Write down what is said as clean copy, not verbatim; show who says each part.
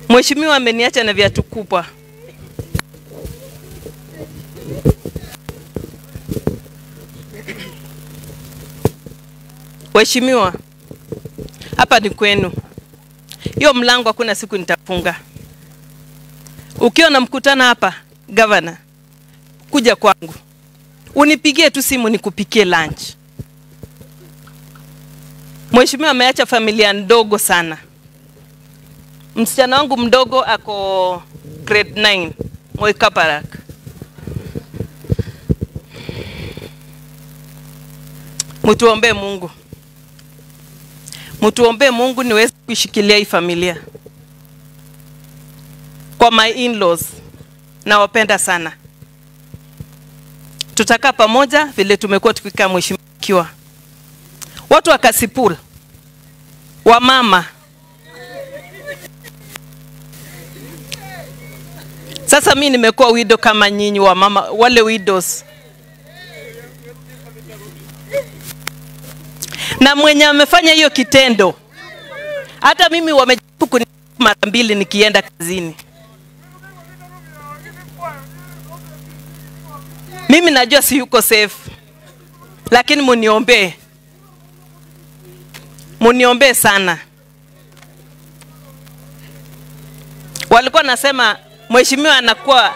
Speaker 1: Mheshimiwa ameniacha na viatu kubwa. Mheshimiwa, hapa ni kwenu. Hiyo mlango hakuna siku nitafunga. Ukiwa na mkutano hapa, governor, kuja kwangu. Unipigie tu simu nikupikie lunch. Mheshimiwa ameacha familia ndogo sana. Msichana wangu mdogo ako grade 9, Moi Kabarak. Mtuombe Mungu. Mtuombe Mungu niweze kushikilia hii familia. Kwa my in-laws, nawapenda sana. Tutakaa pamoja vile tumekuwa tukikaa mheshimiwa. Watu wa Kasipul, wa mama. Sasa mimi nimekuwa widow kama nyinyi wa mama, wale widows. Na mwenye amefanya hiyo kitendo, hata mimi wamejaribu kunipa mara mbili nikienda kazini. Mimi najua si yuko safe, lakini muniombee. Muniombee sana. Walikuwa nasema mheshimiwa anakuwa